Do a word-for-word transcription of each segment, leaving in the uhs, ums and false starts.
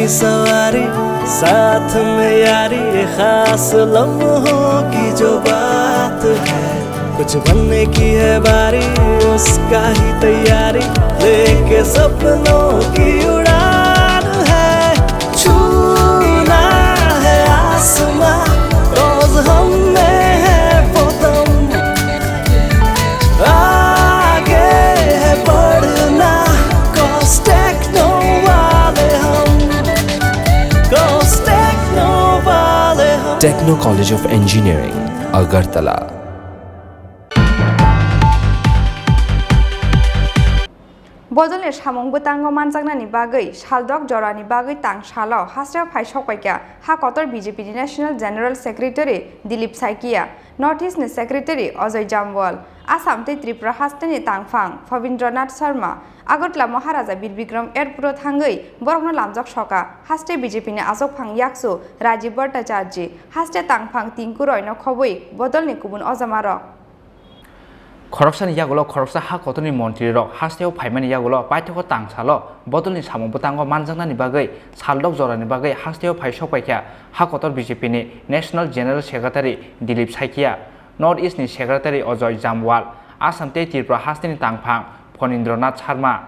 सवारी, साथ में यारी, ये खास लम्हों की जो बात है, कुछ बनने की है बारी, उसका ही तैयारी, लेके सपनों की उड़ान है, छूना है आसमां, रोज हम में है वो दम, आगे है बढ़ना, cause techno वाले हम, cause techno वाले हम। Techno College of Engineering, Agartala. Bodolni samung bwtango manjaknani bagwi saldok jorani bagwi tang salo hasteo phai sokpaikha ha kotor B J P ni National General Secretary Dilip Saikia, North East ni Secretary Ajoy Jamwal, Assam tei Tripura hasteni tangphang Phabindranath Sharma, Agartala Maharaja Bir Bikram Airport o thangwi borokno lamjak soka haste B J P ni achukphang yakchu Rajiv Bhattacharjee, haste tangphang Tinku Roy no khobwi bodolni kubun ojamarok. Khoroksani yagulo khoroksa ha kotorni montrirok hasteo phaimani yagulo paithago tang salo bodolni samung bwtango manjaknani bagwi saldok jorani bagwi hasteo phai sokpaikha ha kotor B J P ni National General Secretary Dilip Saikia, North East ni Secretary Ajoy Jamwal, Assam tei Tripura hasteni tangphang Phanindranath Sharma.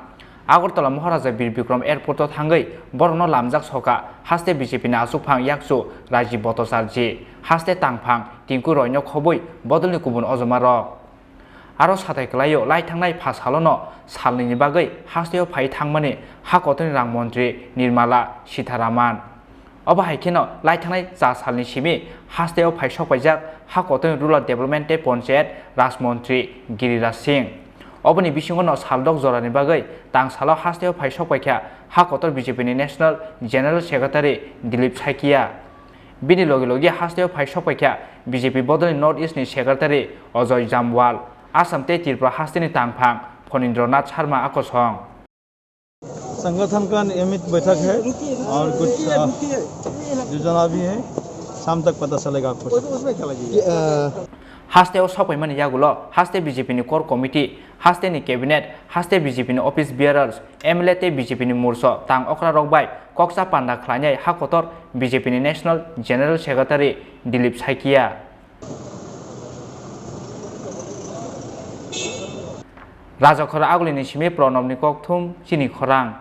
Agartala Maharaja Bir Bikram Airport o thangwi borokno lamjak soka haste B J P ni achukphang yakchu Rajiv Bhattacharjee, haste tangphang Tinku Roy no khobwi bodolni kubun ojamarok. Aro satai kwlaio lai thangnai pha salono salnwini bagwi hasteo phai thangmani ha kotorni rang montri Nirmala Sitharaman. Obo hai kheno lai thangnai cha salni simi hasteo phai sokpaijak ha kotorni Rural Development tei Panchayat Raj montri Giriraj Singh. Oboni bisingo no saldok jorani bagwi tang salo hasteo phai sokpaikha ha kotor B J P ni National General Secretary Dilip Saikia. Bini logi logi hasteo phai sokpaikha B J P bodolni North East ni Secretary Ajoy Jamwal, Assam tei Tripura hasteni tangphang Phanindranath Sharma akosong. संगठन का नियमित बैठक है और कुछ, अ, योजना भी है, शाम तक पता चलेगा आपको। Hasteo sokpaimani yagulo haste B J P ni core committee, hasteni cabinet, haste B J P ni office bearers, M L A tei B J P ni murso tang okrarok bai kokcha panda khlainai ha kotor B J P ni National General Secretary Dilip Saikia. Rajakhor Agulini simi Pranabni kokthum chini khorang.